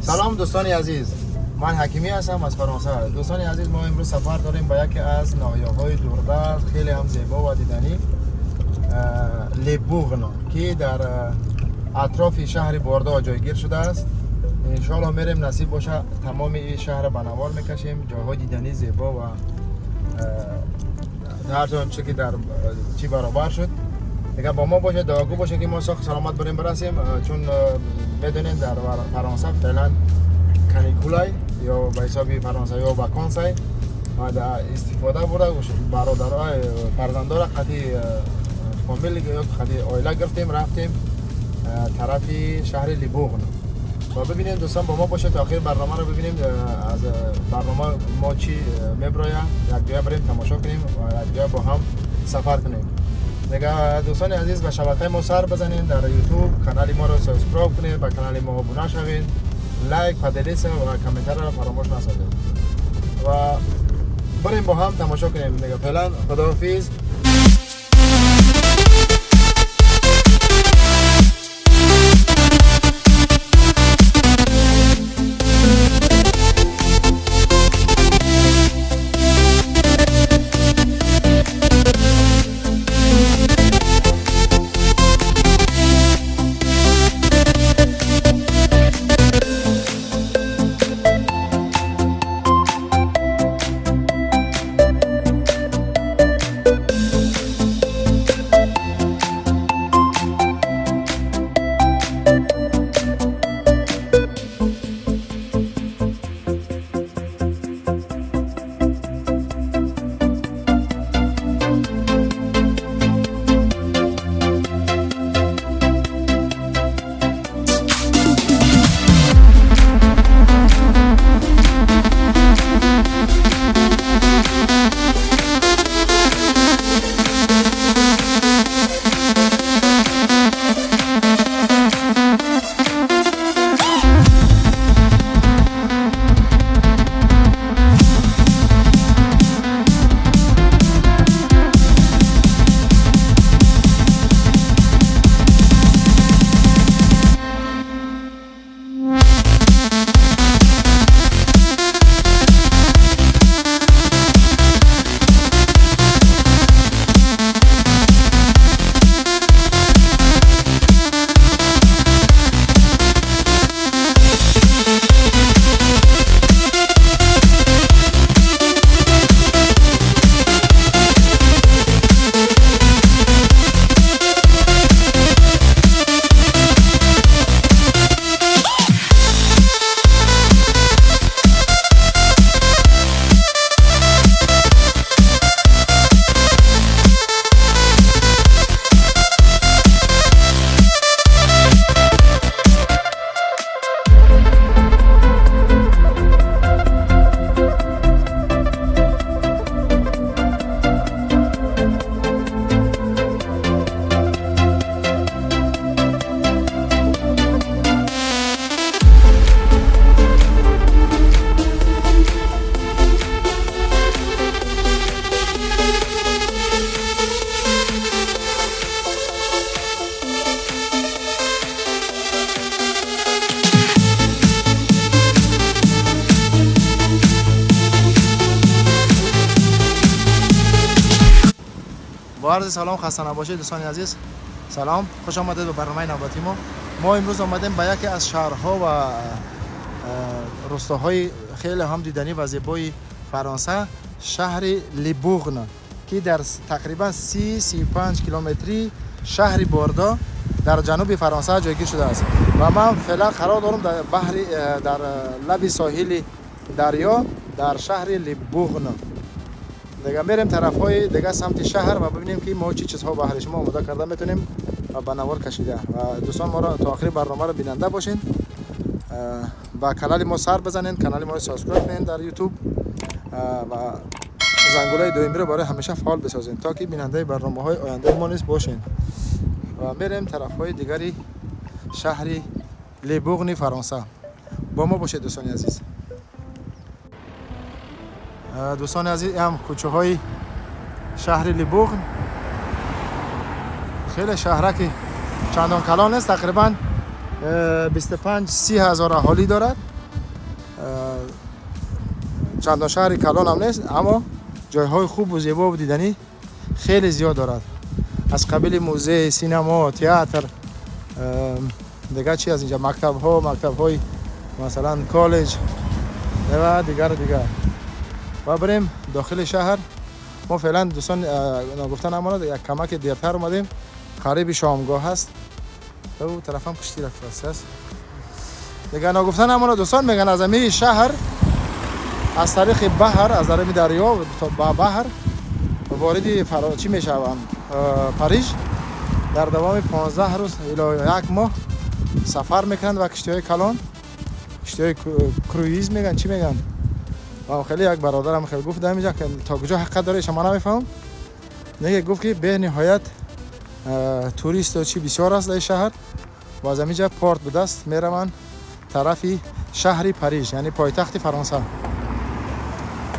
Салом, дӯстони азиз, ман Ҳакимӣ ҳастам аз Фаронса. Дӯстони азиз, мо имрӯз сафар дорем ба яке аз ноҳияҳои дурдаст, хеле ҳам зебо ва диданӣ, Лебуғн, ки дар атрофи шаҳри Бордо ҷойгир шудааст. Иншоалло мерем, насиб боша, тамоми ин шаҳр ба навор мекашем, ҷойҳои диданӣ, зебо ва ҳар чӣ ки дар чӣ баробар шуд. Дигар бо мо бошед, дуогӯ бошед, ки мо соғ саломат барем барасем, чун медонем, дар Фаронса феълан canicule ай ё ба ҳисоби фаронса ё vacances ай ва истифода бурда, бародарои фарзандора қати фамил ё қати оила гирифтем, рафтем тарафи шаҳри Либуғн. Ва бибинем, дӯстон, бо мо бошед то охири барномаро бибинем, аз барнома мо чӣ меброяд, якҷоя барем тамошо кунем ва якҷоя бо ҳам сафар кунем. Дига, дӯстони азиз, ба шабакаи мо сар бизанед дар Ютуб, канали моро subscribe кунед, ба канали мо обуна шавед, лайк, поделиться ва комментарияро фаромӯш насозед ва барем бо ҳам тамошо кунем. Дига феълан худоҳофиз. Бо арзи салом, хаста набошед, дӯстони азиз. Салом, хуш омадед ба барномаи навбатии мо. Мо имрӯз омадем ба яке аз шаҳрҳо ва рустоҳои хеле ҳам диданӣ ва зебои Фаронса, шаҳри Либуғн, ки дар тақрибан 35 километри шаҳри Бордо дар ҷануби Фаронса ҷойгир шудааст. Ва ман феълан қарор дорам дар баҳри, дар лаби соҳили дарё, дар шаҳри Либуғн. Дига мерем тарафҳои дига, самти шаҳр, ва бибинем, ки мо чӣ чизҳо баҳри шумо омода карда метавонем ва ба навор кашида. Ва дӯстон, моро то охири барномаро бинанда бошед, ба канали мо сар бизанед, канали моро subscribe кунед дар Ютуб ва зангулаи доимиро барои ҳамеша фаъол бисозед, то ки бинандаи барномаҳои ояндаи мо низ бошед. Ва мерем тарафҳои дигари шаҳри Лебуғни Фаронса. Бо мо бошед, дӯстони азиз. Дӯстони азиз, ҳам кӯчаҳои шаҳри Либуғн. Хеле шаҳраки чандон калон нест, тақрибан 25-30 ҳазор аҳолӣ дорад. Чандон шаҳри калонам нест, аммо ҷойҳои хубу зебову диданӣ хеле зиёд дорад, аз қабили музей, синемо, театр, дигар чи аз инҷа, мактабҳо, мактабҳои масалан коллеҷ ва дигару дигар. Ва бирем дохили шаҳр. Мо феълан, дӯстон, ногуфта намонад, як камаке дертар омадем, қариби шомгоҳ аст. Ӯ тарафам киштӣ рафтааст. Дигар ногуфта намонад, дӯстон, мегӯянд, аз ҳамин шаҳр аз тариқи баҳр, аз тариқи дарё ба баҳр вориди чӣ мешаванд, Париж, дар давоми 15 рӯз ило як моҳ сафар мекунанд ва киштиҳои калон, киштиҳои круиз мегӯянд, чӣ мегӯянд. Ва хеле як бародарам хеле гуфт дар инҷа, то куҷо ҳақиқат дора, иша ман намефаҳмам, неге гуфт, ки бениҳоят туристу чӣ бисёр аст дар шаҳр ва аз ҳаминҷа порт будааст, мераванд тарафи шаҳри Париж, яъне пойтахти Фаронса.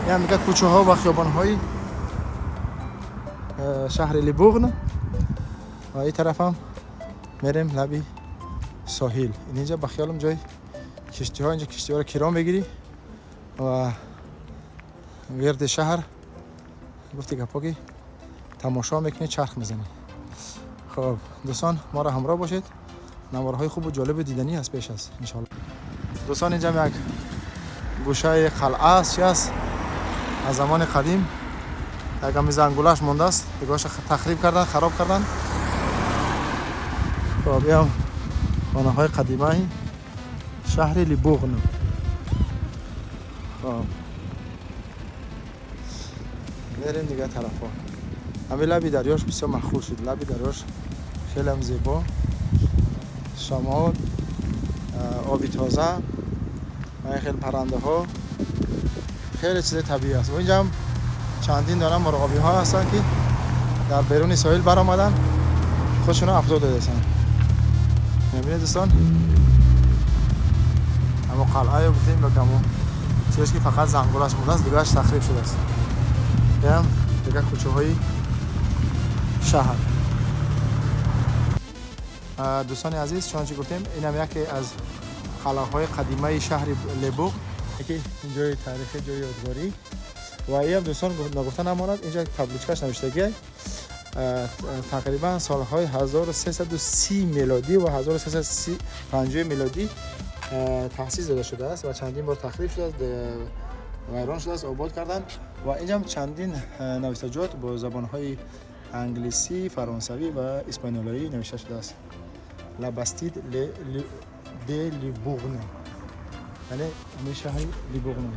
Ям мега кӯчаҳо ва хиёбонҳои шаҳри Либуғн. Ва ин тарафам мерем лаби соҳил. Инҷа ба хиёлам ҷои киштиҳо, инҷа киштиҳоро киро мегирӣ ва гирди шаҳр, гуфти гапҳо, ки тамошо мекунӣ, чарх мезанӣ. Хоб, дӯстон, моро ҳамроҳ бошед, наворҳои хубу ҷолибу диданӣ аст пеш аст, иншоалло. Дӯстон, инҷам як гӯшаи қалъа аст, чи аст, аз замони қадим як ҳами зангулаш мондааст, дигоша тахриб кардан, хароб кардан. Хоб, иам хонаҳои қадимаи шаҳри Либуғн. Хоб, мерем дигар тарафҳо. Ҳамин лаби дарёш бисёр маъқул шуд, лаби дарёш хелеам зебо, шамол, оби тоза ва хеле паррандаҳо, хеле чизи табиӣ аст. Ва инҷам чандин дона мурғобиҳо ҳастанд, ки дар беруни соҳил баромаданд, худшонро афзо додастанд. Мебинед, дӯстон, ҳамо қалъаё гуфтем ба камо чизеш, ки фақат зангулаш мондааст, дигараш тахриб шудааст. Ям дигар кӯчаҳои шаҳр. Дӯстони азиз, чунончи гуфтем, инам яке аз қалъаҳои қадимаи шаҳри Лебуғ, ки ҷои таърихӣ, ҷои ёдгорӣ. Ва иам, дӯстон, нагуфта намонад, инҷа табличка ш навиштагӣ, тақрибан солҳои 1330 мелодӣ ва 1350 мелодӣ таъсис дода шудааст ва чандин бор тахриб шудааст, вайрон шудааст, обод карданд. Ва инҷам чандин навиштаҷот бо забонҳои англисӣ, фаронсавӣ ва испаниолоӣ навишта шудааст. La Bastide de Libourne, яъне ҳамин шаҳри Либурн.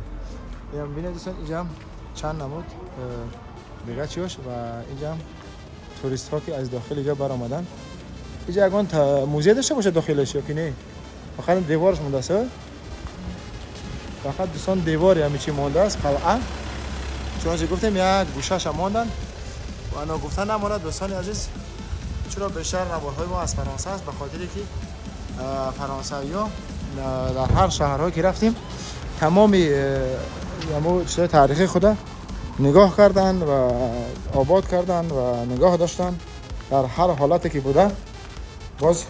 Бинед, дӯстон, инҷам чанд намуд дигар чиёш. Ва инҷам туристҳо, ки аз дохили иҷо баромаданд. Инҷа ягон музей дошта бошад дохилаш ё ки не, фақат девораш мондааст. Фақат, дӯстон, девори ҳами чи мондааст, қалъа. Чунончи гуфтем, як гӯшаша монданд. Ва ногуфта намонад, дӯстони азиз, чаро бештар наворҳои мо аз Фаронса аст? Ба хотире ки фаронсавиҳо дар ҳар шаҳрҳое ки рафтем, тамоми ҳамо чизҳои таърихии худа нигоҳ карданд ва обод карданд ва нигоҳ доштанд, дар ҳар ҳолате ки буда, боз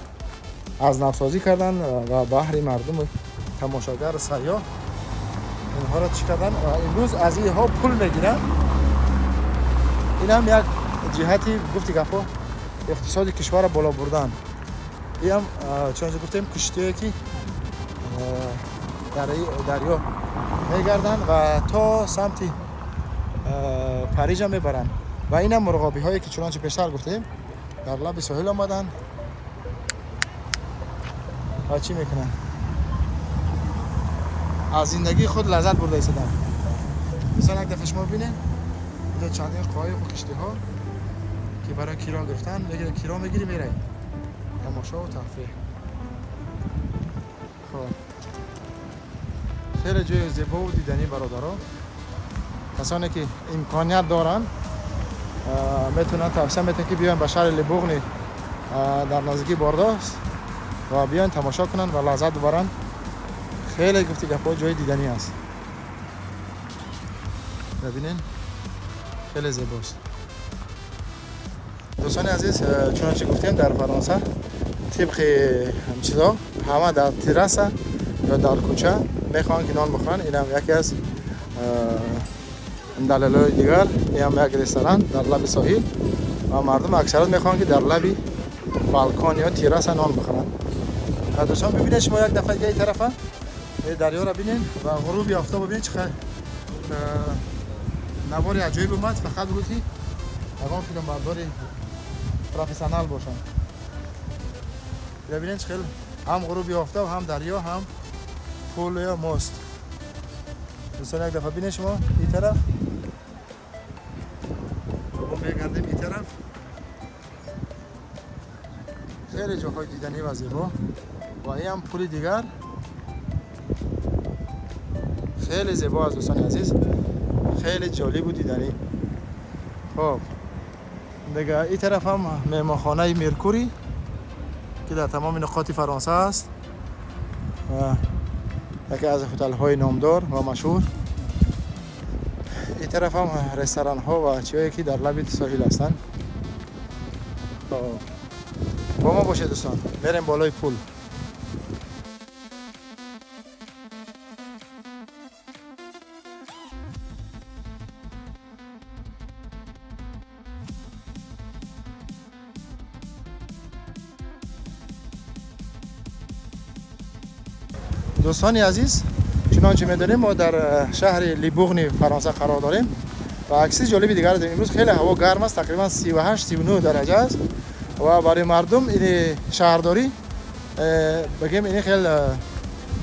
аз навсозӣ карданд ва баҳри мардуму тамошогар, сайёҳ инҳоро чӣ карданд ва имрӯз аз инҳо пул мегиранд. Инам як ҷиҳати, гуфти гапҳо, иқтисоди кишварро боло бурдан. Иам, чунончи гуфтем, киштие, ки дар дарё мегарданд ва то самти Парижа мебаранд. Ва инам мурғобиҳое, ки чунончи пештар гуфтем, дар лаби соҳил омаданд ва чӣ мекунанд, аз зиндагии худ лаззат бурда истоданд. Мисол, як дафъа шумо бинед, инҷо чандин қоиқу киштиҳо, ки барои киро гирифтан мегирӣ, киро мегирӣ, меравӣ тамошову тафреҳ. Хоб, хеле ҷои зебову диданӣ, бародаро. Касоне ки имконият доранд, метавонанд, тавсия метавонанд, ки биёянд ба шаҳри Либуғни, дар наздикии Бордост, ва биёянд, тамошо кунанд ва лаззат бибаранд. Хеле, гуфти гапҳо, ҷои диданӣ аст. Бибинен, хеле зебост. Дӯстони азиз, чунончи гуфтем, дар Фаронса тибқи чизо ҳама дар терраса ё یا در کوچه میخوان که نان بخورن. این هم یکی از دلایل دیگر. این هم یک رستوران در لب ساحل و مردم اکثرا میخوان که در لب بالکن یا تراس نان بخورن. دوستان ببینید شما یک دفعه دیگه این طرفه دریا را ببینید و غروب آفتاب ببینید چقدر نوار عجایب اومد. فقط بگو که اگه فیلم برداری professional باشن. ببینید چقدر هم غروب آفتاب، هم دریا، هم پل یا most. دوستان یک دفعه ببینید شما این طرف، ما میگردیم این طرف. خیلی جاهای دیدنی و زیبا و این هم پل دیگر خیلی زیبا است دوستان عزیز، خیلی جالب و دیدنی. خب دیگه این طرف هم مهمانخانه مرکوری که در تمام نقاط فرانسه است و یکی از هتل های نامدار و مشهور. این طرف هم رستوران ها و چیزایی که در لب ساحل هستند. خب با ما باشید دوستان، بریم بالای پل. دوستان عزیز، چنانچه می‌دانیم ما در شهر لیبورن فرانسه قرار داریم و عکس جالب دیگر داریم. امروز خیلی هوا گرم است، تقریبا 38 39 درجه است و برای مردم این شهرداری بگیم این خیلی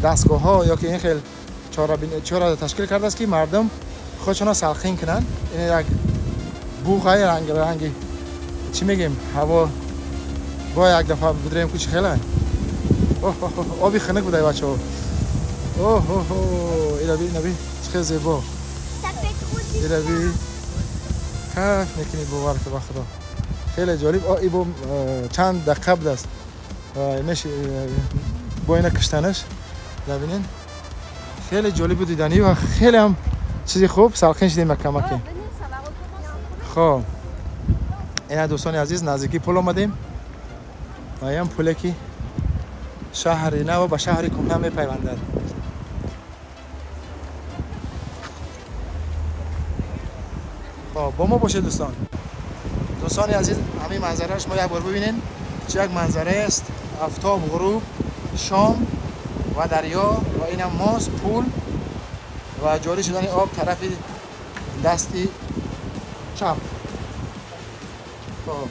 دستگاه ها یا که این خیلی چاره تشکیل کرده است که مردم خودشون سلخین کنن. این یک بوغای رنگ رنگی چی میگیم هوا با یک دفعه بدریم کوچ خیلی اوه اوه آبی خنک بوده بچه‌ها. اوه اوه اوه اینا بی اینا بی چه زیبا. اینا بی کف میکنی باور که با خدا خیلی جالب. ای با چند دقیقه بوده است میشه با اینا کشتنش. ببینین خیلی جالب بود دیدنی و خیلی هم چیزی خوب سرخین شدیم کمکی. خب اینا دوستان عزیز نزدیکی پل آمدیم و این پلی که شهر نو به شهر کهنه میپیوندد. خب با ما باشید دوستان. دوستان عزیز همین منظره شما یک بار ببینین چه یک منظره است. آفتاب، غروب، شام و دریا و اینم ماست، پول و جاری شدن آب طرف دستی چپ. خب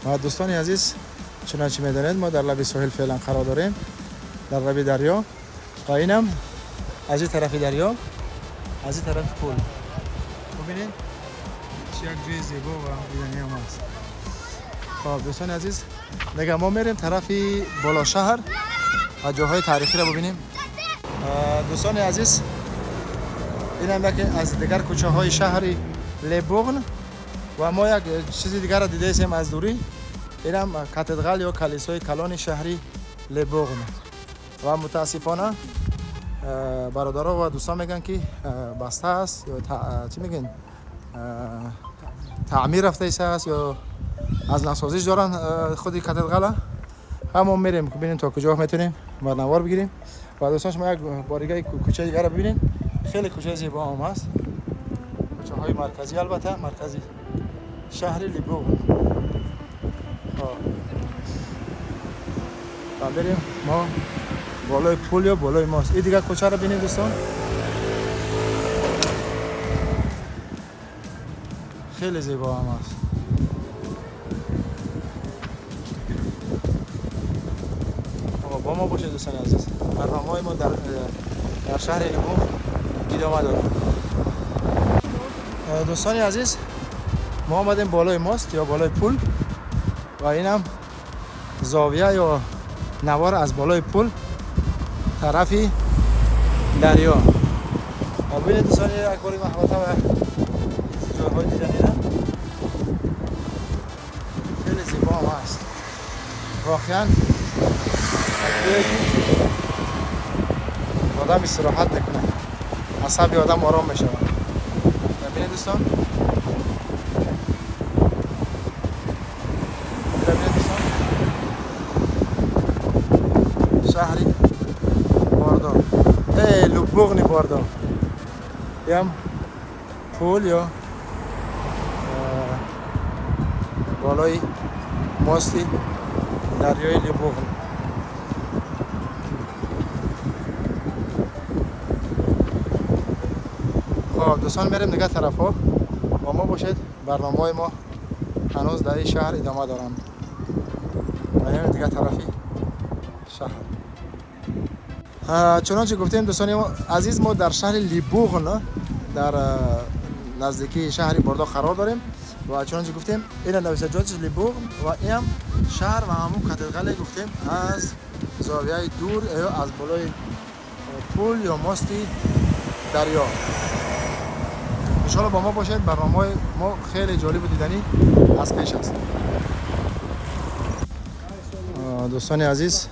و دوستان عزیز چنانچه میدانید ما در لب ساحل فعلا قرار داریم، در لب دریا و اینم از این طرف دریا، از این طرف پل. ببینید چه یک جای زیبا و دیدنی هم هست. خب دوستان عزیز دیگه ما میریم طرف بالا شهر و جاهای تاریخی رو ببینیم. دوستان عزیز این هم یکی از دیگر کوچه های شهر لیبورن و ما یک چیز دیگر را دیده ایم از دوری. این هم کاتدرال یا کلیسای کلان شهری لیبورن و متاسفانه برادرها و دوستان میگن که بسته است یا چی میگن تعمیر رفته است یا از نسازیش دارن خودی کاتدرال. همون میریم ببینیم تا کجا میتونیم و نوار بگیریم. و دوستان شما یک باریگه کوچه دیگر را ببینین، خیلی کوچه زیبا هم هست، کوچه های مرکزی، البته مرکزی شهر لیبورن. خب بریم ما بالای پل یا بالای ماست. این دیگه کوچه رو ببینید دوستان، خیلی زیبا هم هست. با ما باشید دوستان عزیز، برنامه‌های ما در شهر لیبورن ادامه داره. دوستان عزیز ما آمدیم بالای ماست یا بالای پل و اینم زاویه یا نوار از بالای پل طرفی دریا. ببینید دوستان یک باری محوطه و جاهای دیدنی را خیلی زیبا هم هست. واقعا آدم استراحت میکنه، عصب آدم آرام میشه. ببینید دوستان، ببینید دوستان، Шаҳри Бордо, Либурни Бордо. Ям пул ё بالای ماستی دریای لیبورن. خب دوستان، میریم دیگه طرف ها. با ما باشید. برنامه های ما هنوز در این شهر ادامه دارند. و دیگه طرفی شهر. چنانچه گفتیم دوستان عزیز، ما در شهر لیبورن در نزدیکی شهر بوردو قرار داریم و چنانچه گفتیم این نوشته جاتش لیبورن و این هم شهر و همون کاتدرال گفتیم از زاویه دور یا از بالای پل یا ماستی دریا. انشالله با ما باشید. برنامه ما خیلی جالب و دیدنی از پیش است. دوستان عزیز،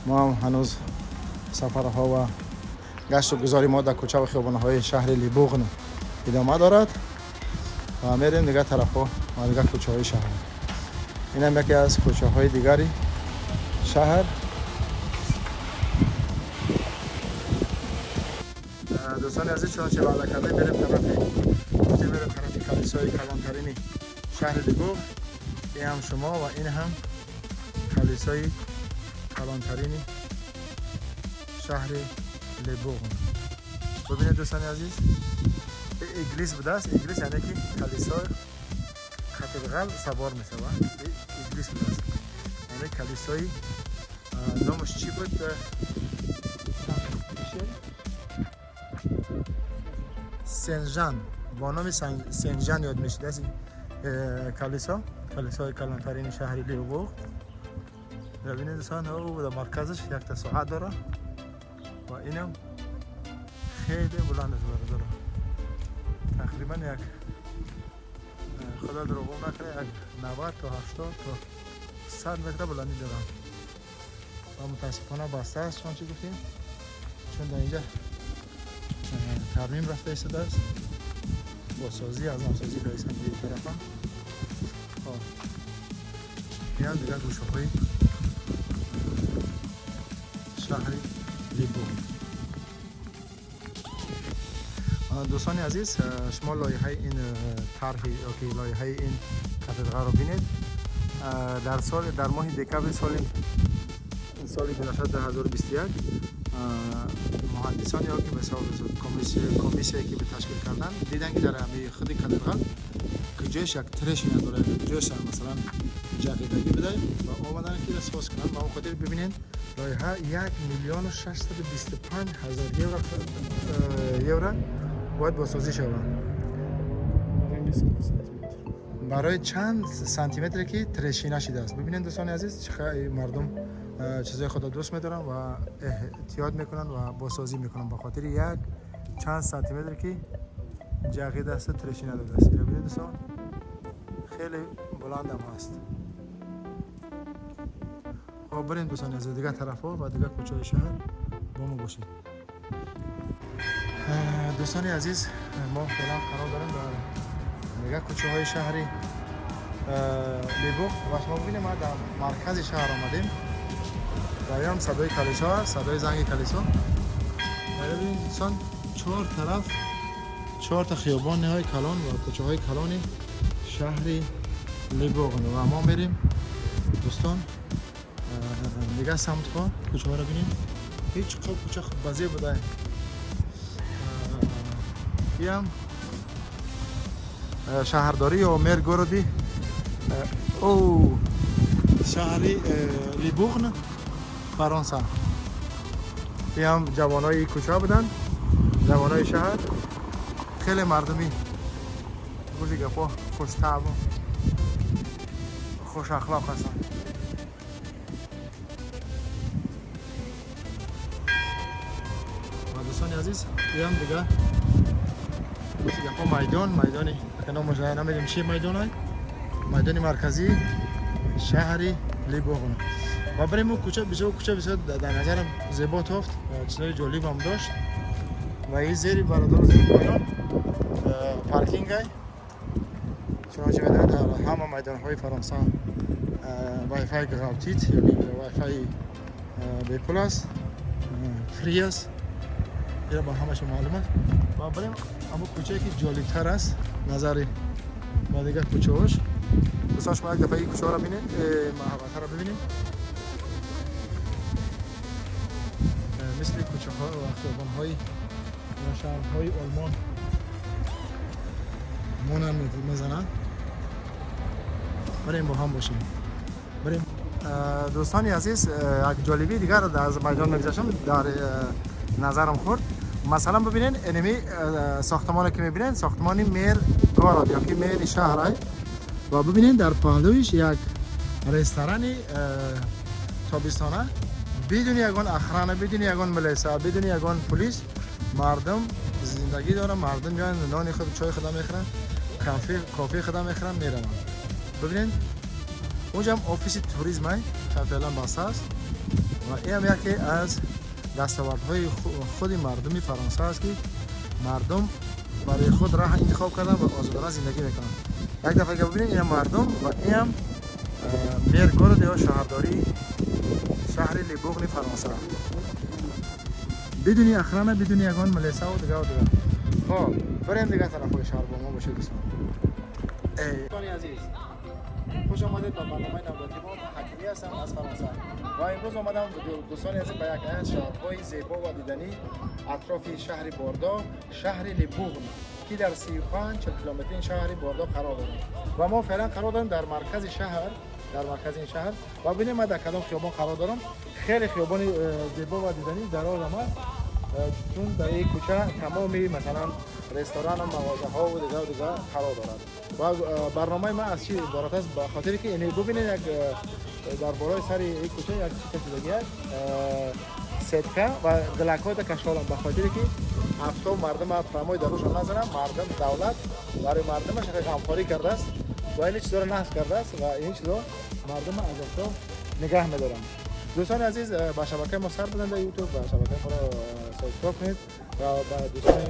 ما هم هنوز سفرها و گشت و گذاری ما در کوچه و خیابانهای شهر لیبورن ادامه دارد و میریم دیگه طرف ها و دیگه کوچه های شهر. این هم یکی از کوچه های دیگری شهر. دوستان عزیز، چنانچه وعده کرده بریم طرف، گفتیم بریم طرف کلیسای کلانترین شهر لیبورن. این هم شما و این هم کلیسای کلانترین شهر لیبورن. ببینید دوستان عزیز، این église بوده است. église یعنی که کلیسا، کاتدرال سوار می شود. این église بوده است، یعنی کلیسای نامش چی بود؟ میشل سنژان، با نام سنژان یاد میشه از کلیسا، کلیسای کلانترین شهر لیبورن. ببینید دوستان، او در مرکزش یک تا ساعت داره و اینم خیلی بلند است داره، تقریبا یک، خدا دروغ نکنه، یک 90 تا 80 تا 100 متر بلندی داره و متاسفانه بسته است. چون چی گفتیم؟ چون در اینجا ترمیم رفته ایستاده است، بازسازی از نوسازی که ایستن دیگه طرف هم. خب این هم دیگه گوشه های شهر لیبورن. دوستان عزیز، شما لایحه این طرح یا که لایحه این کاتدرال رو بینید. در ماه دکبر سال گذشته 2021 مهندسان یا که به کمیسیه که به تشکیل کردن، دیدن که در همه خود کاتدرال کجایش یک трещина داره، کجایش مثلا جقیدگی بده و آمدن که ساز کنن. و اون خاطر ببینید، لایحه 1,625,000 یورو باید بازسازی شود برای چند سانتی متر که трещина شده است. ببینید دوستان عزیز، چقدر مردم چیزای خدا دوست میدارن و احتیاط میکنن و بازسازی میکنن به خاطر یک چند سانتی متر که جقیده است، трещина داده است. ببینید دوستان، خیلی بلند هم هست. خب بریم دوستان عزیز دیگه طرف ها و دیگه کوچه شهر. با ما باشید. دوستان عزیز، ما فعلا قرار داریم در دیگه کوچه های شهری لیبورن و شما ببینید، ما در مرکز شهر آمدیم. در هم صدای کلیسا هست، صدای زنگ کلیسا. ببینید دوستان، چهار طرف چهار تا خیابان های کلان و کوچه های کلان شهر لیبورن و ما میریم دوستان دیگه سمت ها، کوچه ها رو ببینیم. هیچ کوچه بزی بوده. این هم شهرداری یا maire городи او شهری لیبورن فرانسه. این هم جوانای کوچه بودن، جوانای شهر. خیلی مردمی گوشی گپا خوش طبع و خوش اخلاق هستن. و دوستان عزیز، این هم دیگه گوشی گپا میدان، میدانی که نامش نمیدونم چی میدان های، میدان مرکزی شهری لیبورن. و بریم اون کوچه. بسیار کوچه بسیار در نظرم زیبا تافت و چیزای جالب هم داشت. و این زیر برادر، زیر پایان پارکینگ های. چنانچه میدونید در همه میدان های فرانسه وای فای gratuit، یعنی وای فای бепул аст، free аст. Ира ба ҳамаша маълум аст. Ва барем ҳамон кӯчае ки ҷолибтар аст назари ба дигар кӯчаҳош. Дӯстон، шумо як дафъа ин кӯчаҳоро бинед، маҳватаро бибинед. Мисли кӯчаҳо ва хиёбонҳои ё шаҳрҳои Олмон монанд мезананд. Барем бо ҳам бошем. Барем. Дӯстони азиз، як ҷолибии дигар дар Озарбойҷон мегузаштам، дар назарам хӯрд. Масалан бибинед، инами сохтмоне ки мебинед، сохтмони мэр город ё ки мэри шаҳр ва бибинед، дар паҳлӯиш як ресторани тобистона бидуни ягон охрана، бидуни ягон милиса، бидуни ягон полис мардум зиндагӣ доранд. Мардум меоянд، нони худ، чой худа мехӯранд، кофе худа мехӯранд، мераванд. Бибинед، онҷа ҳам офиси туризм феълан баста аст ва ин ҳам яке аз дастовардҳои худи мардуми Фаронса аст، ки мардум барои худ роҳ интихоб карданд ва озодона зиндагӣ мекунанд. Як дафъа га бибинед، ин мардум ва ин ҳам мэр город ё шаҳрдории шаҳри Либуғни Фаронса، бидуни охрана، бидуни ягон милисаву дигар дигар. Хоб، بریم دیگه طرفای شهر. با ما باشید دوستان. دوستان عزیز، خوش آمدید به برنامه نوبتی ما. من حکیمی هستم از فرانسه و امروز آمدم دوستان عزیز به یک از شهرهای زیبا و دیدنی اطراف شهر باردو، شهر لیبورن که در 35 کیلومتر این شهر باردو قرار دارد و ما فعلا قرار داریم در مرکز شهر، در مرکز این شهر. و ببینیم ما در کدام خیابان قرار دارم. خیلی خیابان زیبا و دیدنی در آن است، چون در این کوچه تمامی مثلا رستوران و مغازه ها و دیگه و دیگه قرار دارد. و برنامه ما از چی عبارت است؟ به خاطر که اینو ببینید، یک در بالای سر این کوچه یک چیز دیگه است، سکه و گلک های کشالم، به خاطر که افتاب مردم پرمای دروشان نزنن. مردم، دولت برای مردمش خیلی غمخواری کرده است و این چیزا رو نصب کرده است و این چیزا مردم از افتاب نگه می‌دارن. دوستان عزیز، با شبکه ما سر بزنید در یوتیوب و شبکه ما رو subscribe کنید و به دوستان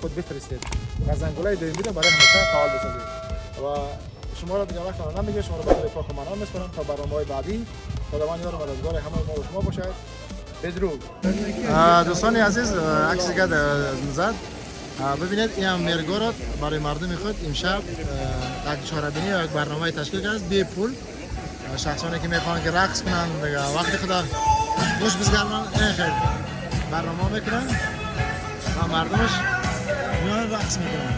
خود بفرستید و زنگوله دائمی رو برای همیشه فعال بسازید و شما رو دیگه وقت نمیگیره. شما رو به خدای پاک و منان میسپارم تا برنامه‌های بعدی. خداوند یار و مددگار همه ما و شما باشد. بدرود. دوستان عزیز، عکس دیگه زد. ببینید، این هم maire город برای مردم خود امشب یک چاره‌بینی یا یک برنامه تشکیل کرده است بی پول. شخصانی که میخوان که رقص کنن، دیگه وقت خود خوش بگذرونن، این خیلی برنامه میکنن و مردمش میان رقص میکنن.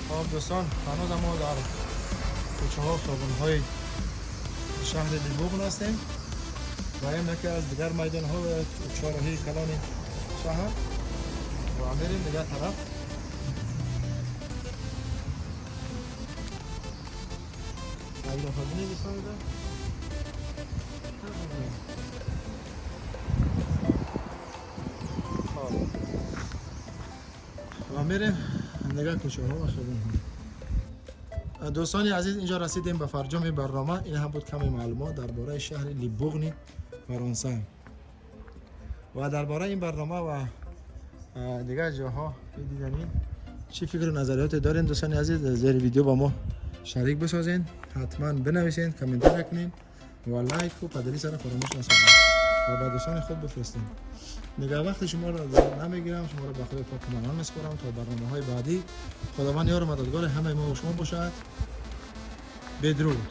خب دوستان، هنوز ما در کوچه ها و خیابان های شهر لیبوغن هستیم و این یکی از دیگر میدان ها و چهارراهی کلان شهر و میریم دیگر طرف. یک دفعه بینید دوستان اینجا. خب و میریم نگاه کوچه ها و خیابان ها. دوستان عزیز، اینجا رسیدیم به فرجام برنامه. این هم بود کمی معلومات درباره شهر لیبوغنی فرانسه و درباره این برنامه و دیگر جاها دیدنی چی فکر و نظریات دارین دوستان عزیز؟ زیر ویدیو با ما شریک بسازین. حتما بنویسین، کامنت کنین و like و پدری سر فراموش نسازین و به دوستان خود بفرستین. دیگه وقت شما رو نمیگیرم. شما رو به خدای پاک منان میسپارم تا برنامه های بعدی. خداوند یار و مددگار همه ما و شما باشد. بدرود.